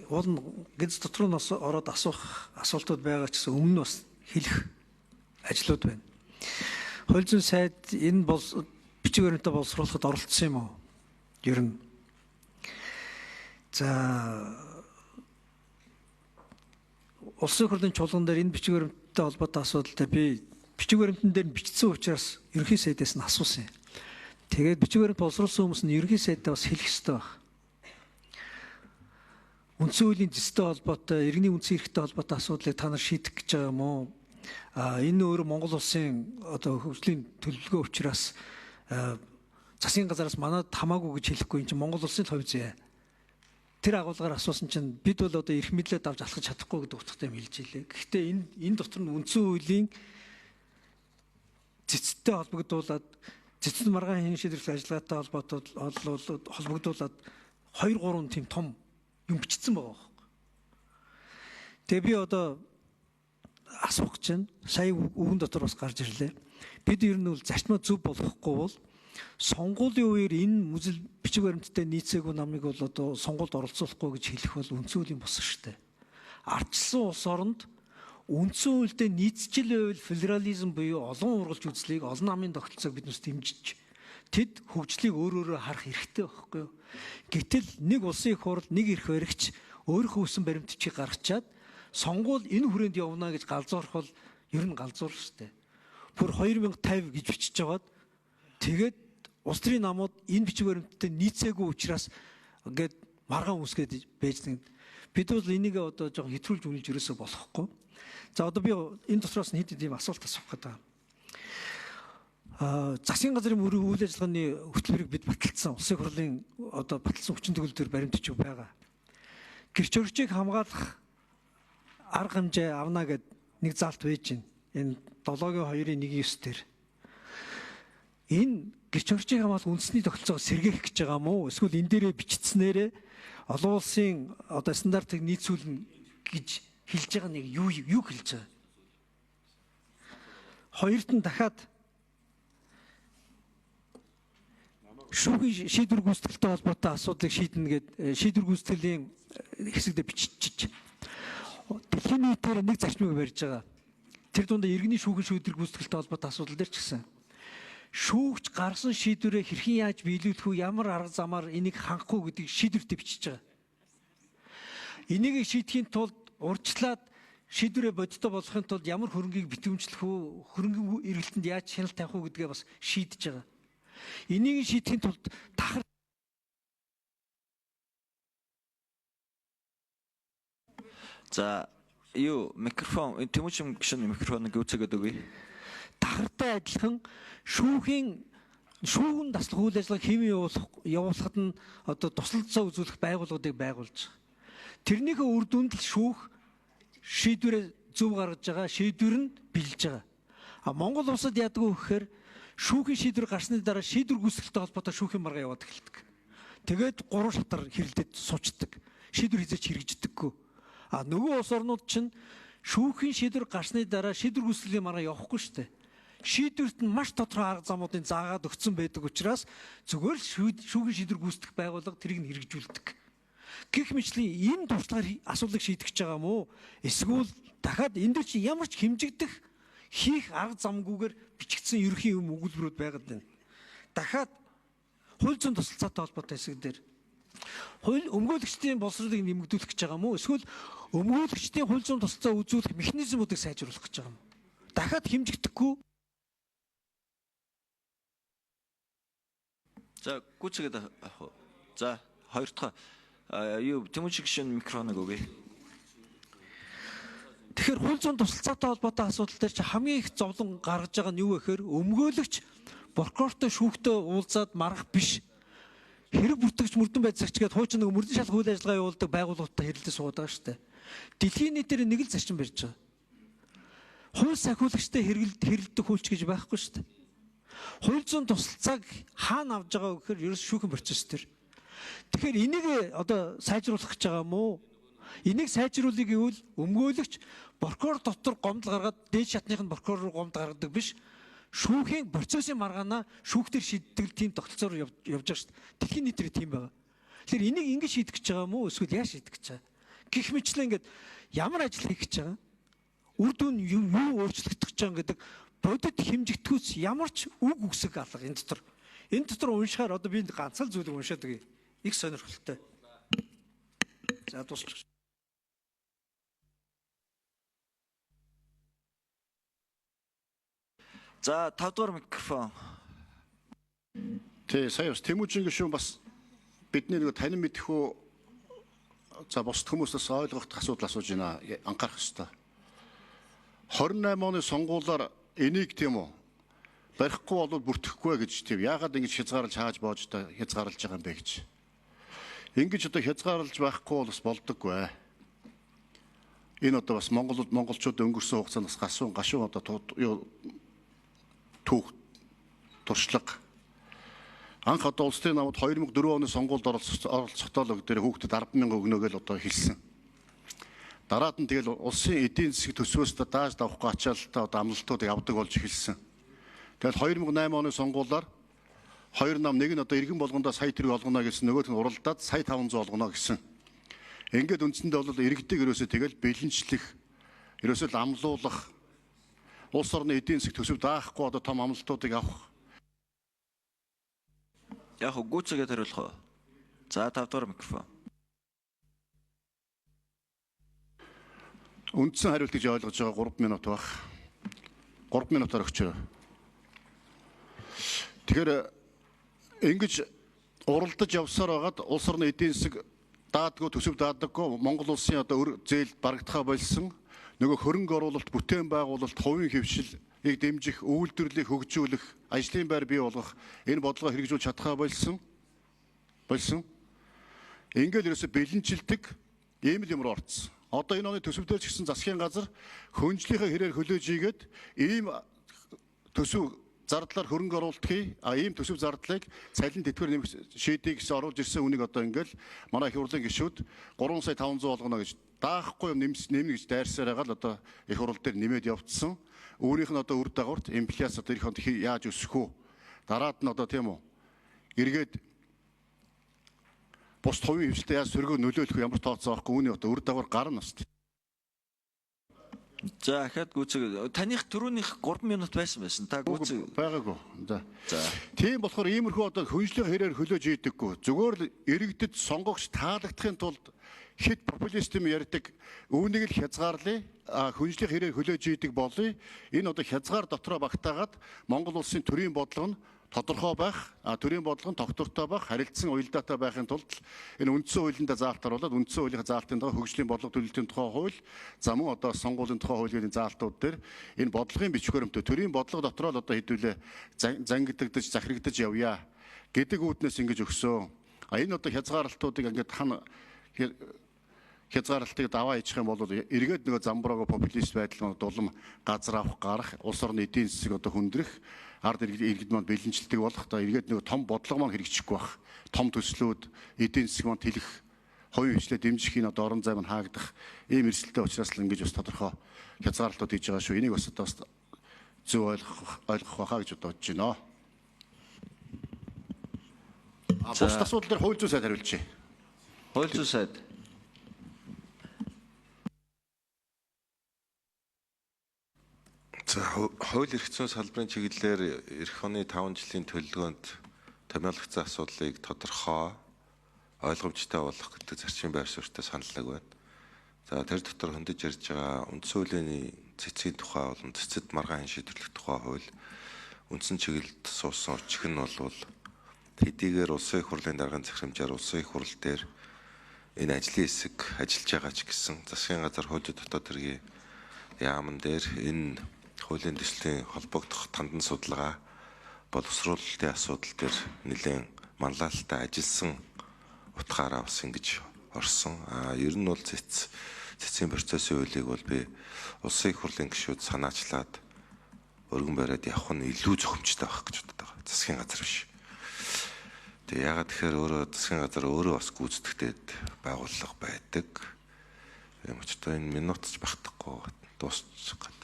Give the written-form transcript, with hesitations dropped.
Уул нь гиз дотор нь ороод асуух асуултууд байгаа ч гэсэн өмнө нь бас хэлэх ажлууд байна. Хууль зүйн сайд энэ бол бичиг баримтаа боловсруулахад оролцсон юм уу? Ер нь. За Улсын хурлын чуулган дээр энэ бичиг баримттай холбоотой асуудал дээр би бичиг баримтан дээр бичсэн учраас ерөнхий сайдаас нь асуусан юм. Тэгээд бичиг баримт боловсруулсан хүмүүс нь ерөнхий сайдаа бас хэлэх ёстой байх. Үндсэн хуулийн зэстэй холбоотой, иргэний үндсэн эрхтэй холбоотой асуудлыг та нар шийдэх гэж байгаа юм уу? А энэ өөрөө Монгол улсын одоо хөгжлийн төлөвлөгөө учраас засгийн газараас манад хамаагүй гэж хэлэхгүй, энэ чинь Монгол улсын хувь зүйн. Тэр агуулгаар асуусан чинь бид бол одоо эрх мэдлээ давж алхаж чадахгүй гэдэг утгатай юм хэлж илээ. Гэхдээ энэ дотор нь үндсэн хуулийн цэцтэй холбогдуулаад цэцэн маргаан хийн шийдвэрлэх ажиллагаатай холбоотой холбогдуулаад 2 3 тийм том юм бичсэн байгаа байхгүй. Тэгээ би одоо асуух гэж байна. Сая үгэн дотор бас гарч ирлээ. Бид ер нь бол зарчмаа зөв болохгүй бол сонгуулийн үеэр энэ мүзэл бичиг баримттай нийцээгүй намыг бол одоо сонгуульд оролцуулахгүй гэж хэлэх бол үндсэн хуулийн бус шүү дээ. Ардчилсан улс оронд үндсэн хуультай нийцчил байвал федерализм буюу олон ургалж үзлийг, олон намын тогтолцоог бид нүс дэмжиж тэд хөгжлийг өөр өөрөөр харах эрхтэй байхгүй юу? Гэтэл нэг улсын их хурл, нэг эрх баригч өөрийнхөө өсөн баримтчийг гаргачаад сонгуул энэ хүрээнд явна гэж галзуурах бол ер нь галзуур шүү дээ. Бүр 2050 гэж бичиж жагаад тэгээд улс төрийн намууд энэ бичиг баримттай нийцээгүй учраас ингээд маргаан үсгээд байж нэг. Бид бол энийг одоо жоохон хэтрүүлж үнэлж ерөөсөө болохгүй. За одоо би энэ дотроос нь хэд хэдэн асуулт асуух гэдэг. Засгийн газрын мөрийн үйл ажиллагааны хөтөлбөрийг бид баталсан. Улсын хурлын одоо баталсан хүчин төгөлдөр баримт бичиг байгаа. Гэрч өрчийг хамгаалах арга хэмжээ авна гэд нэг заалт байж байна. Энэ 7-гийн 2-ын 1-9 дээр. Энэ гэрч орчийг хамгаалах үндэсний тогтолцоогоо сэргээх гэж байгаа юм уу? Эсвэл энэ дээрээ бичснээрээ олон улсын одоо стандартыг нийцүүлнэ гэж хэлж байгаа нэг юу хэлж байгаа? Хоёрт нь дахиад шүүхийн шийдвэр гүйцэтгэлтэй холбоотой асуудлыг шийднэ гэд шийдвэр гүйцэтгэлийн хэсэгдээ биччихэж дэлхийн нийтээр нэг зарчмыг барьж байгаа. Тэр дундаа иргэний шүүхийн шийдвэр гүйцэтгэлтэй холбоотой асуудал дээр ч гэсэн шүүгч гарсан шийдвэрээ хэрхэн яаж биелүүлэх үү, ямар арга замаар энийг хангах уу гэдгийг шийдвэртэй бичиж байгаа. Энийг шийдэхийн тулд урьдчилаад шийдвэрээ бодиттой болгохын тулд ямар хөрөнгийг битүүмжлэх үү, хөрөнгийн эргэлтэнд яаж хяналт тавих уу гэдгээ бас шийдэж байгаа. Энийг шийдэхийн тулд тахар За юу микрофон Тэмүүжин гишүүн микрофоныг үүсгээд өгье. Тахартай адилхан шүүхийн шүүгэн таслах үйл ажиллагаа хэвэн явуулахад нь одоо тусалцаа үзүүлэх байгууллагуудыг байгуулж байгаа. Тэрнийхээ үр дүнд л шүүх шийдвэрээ зөв гаргаж байгаа, шийдвэр нь бэлж байгаа. А Монгол улсад яадаг вэ гэхээр шүүхийн шийдвэр гарсны дараа шийдвэр гүйцэтгэлтэй холбоотой шүүхийн маргаа яваад эхэлдэг. Тэгээд 3 шатар хэрэлдээд суучдаг. Шийдвэр хизээч хэрэгждэггүй. А нөгөө улс орнууд чинь шүүхийн шийдвэр гарсны дараа шийдвэр гүйцэтгэлийн маргаа явахгүй шүү дээ. Шийдвэрт нь маш тодорхой арга замуудын заагаад өгсөн байдаг учраас зүгээр л шүүхийн шийдвэр гүйцэтгэх байгууллага тэрийг нь хэрэгжүүлдэг. Гэх мэтлийн энэ туршлагаар асуудлыг шийдэх гэж байгаа юм уу? Эсвэл дахиад энэ дэр чи ямар ч хэмжигдэх хийх арга замгүйгээр бичигдсэн ерөнхий юм өгүүлбэрүүд байгаад байна. Дахиад хууль зүйн тусалцаатай холбоотой хэсэг дээр хууль өмгөөлөгчдийн боловсролыг нэмэгдүүлэх гэж байгаа юм уу? Эсвэл өмгөөлөгчдийн хууль зүйн тусалцаа үзүүлэх механизмуудыг сайжруулах гэж байгаа юм уу? Дахиад хэмжигдэхгүй. За гүйцэгээд авах уу? За хоёр дахь юу Тэмүүжин гишүүн микрофоныг өгье. Тэгэхээр хууль зүйн тусалцаатай холбоотой асуудал дээр чи хамгийн их зовлон гаргаж байгаа нь юу вэ гэхээр өмгөөлөгч прокурортой шүүхтэй уулзаад маргах биш. Хэрэг бүртгэгч мөрдөн байцаагч гээд хуучин нэг мөрдөн шалах үйл ажиллагаа явуулдаг байгууллагуудтай хэрэлдэж суугаад байгаа шүү дээ. Дэлхийн нийтээр нэг л зарчим барьж байгаа. Хууль сахиулагчтай хэрэлдэх хуульч гэж байхгүй шүү дээ. Хууль зүйн тусалцааг хаана авж байгаа вэ гэхээр ерөөс шүүхэн процесс төр. Тэгэхээр энийг одоо сайжруулах гэж байгаа юм уу? Энийг сайжруулъя гэвэл өмгөөлөгч прокурор дотор гомдол гаргаад дээд шатных нь прокурор руу гомдол гаргадаг биш. Шүүхийн процессын маргаанаа шүүхтэр шийддэг тийм тогтолцоор явж байгаа шүү дээ. Дэлхийн нийтээр тийм байгаа. Тэгэхээр энийг ингэж шийдэх гэж байгаа юм уу? Эсвэл яаж шийдэх гэж байгаа? Гэх мэтлэн ингээд ямар ажил хийх гэж байгаа? Үр дүн юу өөрчлөгдөх гэж байгаа гэдэг бодит хэмжигдэхүйц ямар ч үг үгсэг алга энэ дотор. Энэ дотор уншихаар одоо би ганц л зүйлийг уншаад өгье. Их сонирхолтой. За дуусчих. За 5 дугаар микрофон. Тий, сая бас Тэмүүжин гишүүн бас бидний нэг танин мэдхүү за бусд хүмүүсээс ойлгох асуудал асууж байна. Анхаарах ёстой. 28 оны сонгуулиар энийг тийм үү барихгүй бол бүртгэхгүй гэж тийм яагаад ингэж хязгаарлаж хааж боож та хязгаарлаж байгаа юм бэ гэж. Ингэж одоо хязгаарлаж байхгүй бол бас болдоггүй. Энэ одоо бас Монголд монголчууд өнгөрсөн хугацаанд бас гашуун одоо юу түүх туршлага. Анх одоо улс төрийн намд 2004 оны сонгуульд оролцохдоо л дээр хүүхдэд 10,000 өгнө гэж одоо хэлсэн. Дараад нь тэгэл улсын эдийн засаг төсвөөс дааж давахгүй ачаалтаа одоо амлалтуудыг авдаг болж эхэлсэн. Тэгэл 2008 оны сонгуулиар хоёр нам нэг нь одоо иргэн болгондоо сая тэрэг олгоно гэсэн, нөгөөх нь уралдаад сая 500 олгоно гэсэн. Ингээд үндсэндээ бол иргэдийг ерөөсөө тэгэл бэлэнчлэх, ерөөсөө л амлуулах, улс орны эдийн засаг төсөв даахгүй одоо том амлалтуудыг авах. Яг гүйцэгээд хариулах уу? За 5 дугаар микрофон. Үндсэн хариулт гэж ойлгож байгаа 3 минут байх. 3 минутаар өгчөө. Тэгэхээр ингэж уралдаж явсаар байгаад улс орны эдийн засаг даадгүй, төсөв даадаггүй, Монгол улсын одоо өр зээл барагдахаа болсон. Нөгөө хөрөнгө оруулалт, бүтээн байгуулалт, хувийн хвшилийг дэмжих, үйлдвэрлэлийг хөгжүүлэх, ажлын байр бий болгох энэ бодлогоо хэрэгжүүлж чадхаа болсон. Ингээл ерөөсө бэлэнчилдэг ийм л юм руу орцсон. Одоо энэ оны төсөв дээр ч гэсэн засгийн газар хөнжлийнхээ хэрээр хөлөөж ийгээд ийм төсөв зардлаар хөрөнгө оруулалт хий, а ийм төсөв зардлыг цалин тэтгэвэр нэмэх шийдэй гэсэн оруулж ирсэн үнийг одоо ингээл манай их хурлын гишүүд 3 сая 500 олгоно гэж даахгүй юм нэмнэ гэж дайрсаар байгаа л одоо их хурл дээр нэмээд явцсан. Өөрийнх нь одоо үр дагаварт инфляц одоо эх онд яаж өсөх үү? Дараад нь одоо тийм үү? Эргээд бус хувийн хвшлээ яаж сөргөө нөлөөлөх ямар тооцоо авахгүй үүний одоо үр дагавар гарна бас. За ахаад гүйцэг таных түрүүнийх 3 минут байсан. Та гүйцэг байгаагүй. За. Тийм болохоор иймэрхүү одоо хөнжлийн хэрээр хөлөөж ийдэггүй. Зүгээр л иргэдэд сонгогч таалагдахын тулд хэд популист юм ярьдаг үүнийг л хязгаарлая. Хөнжлийн хэрээр хөлөөж ийдэг болъё. Энэ одоо хязгаар дотроо багтаагаад Монгол улсын төрийн бодлого нь тодорхой байх, төрийн бодлого нь тогтвортой байх, харилцан уялдаатай байхын тулд энэ үндсэн хуулиндаа заалт оруулаад үндсэн хуулийн заалтын дагуу хөгжлийн бодлого төлөлтийн тухай хууль, за мөн одоо сонгуулийн тухай хуулийн заалтууд дээр энэ бодлогын бичиг баримтаа төрийн бодлого дотроо л одоо хэдүүлээ зангидагдаж, захирагдаж явъя гэдэг үүднээс ингэж өгсөн. А энэ одоо хязгаарлалтуудыг ингээд хан хязгаарлалтыг даваа ичих юм бол эргээд нөгөө замбраагаа популист байдал нь дулам газар авах, гарах, улс орны эдийн засаг одоо хүндрэх, ард иргэд маань бэлэнчлдэг болох, одоо эргээд нөгөө том бодлого маань хэрэгжихгүй байх, том төслүүд эдийн засаг маань тэлэх, хувийн хвшлээ дэмжих энэ одоо орон зай маань хаагдах ийм эрсдэлтэй учраас л ингэж бас тодорхой хязгаарлалтууд хийж байгаа шүү. Энийг бас одоо бас зөв ойлгох байхаа гэж одоо бодож байна. Бусад асуудал дээр хууль зүйн сайд хариулчихъя. Хууль зүйн сайд. За хууль эрх зүйн салбарын чиглэлээр эх оны 5 жилийн төлөвлөгөөнд томьёологдсон асуудлыг тодорхой ойлгомжтой болгох гэдэг зарчим байр суурьтай саналаг байна. За тэр дотор хөндөж ярьж байгаа үндсэн хуулийн цэцгийн тухай болон цэцэд маргаан шийдвэрлэх тухай хууль үндсэн чиглэлд суусан өчг нь бол хэдийгээр улсын их хурлын даргын захирамжаар улсын их хурл дээр энэ ажлын хэсэг ажиллаж байгаа ч гэсэн засгийн газар хуулийн дотоод хэргийн яамн дээр энэ хуулийн төслийн холбогдох тандан судалгаа боловсруулалтын асуудал дээр нэлээд манлайлалтай ажилласан утгаараа бас ингэж орсон. А ер нь бол цэцгийн процессын хуулийг бол би улсын их хурлын гишүүд санаачлаад өргөн бариад явах нь илүү зохимжтой байх гэж боддог байгаа. Засгийн газар биш. Тэгээ яагаад тэгэхээр өөрөө засгийн газар өөрөө бас гүйцэтгэдэг байгууллага байдаг. Юм ч одоо энэ минутч багтахгүй дуусчих.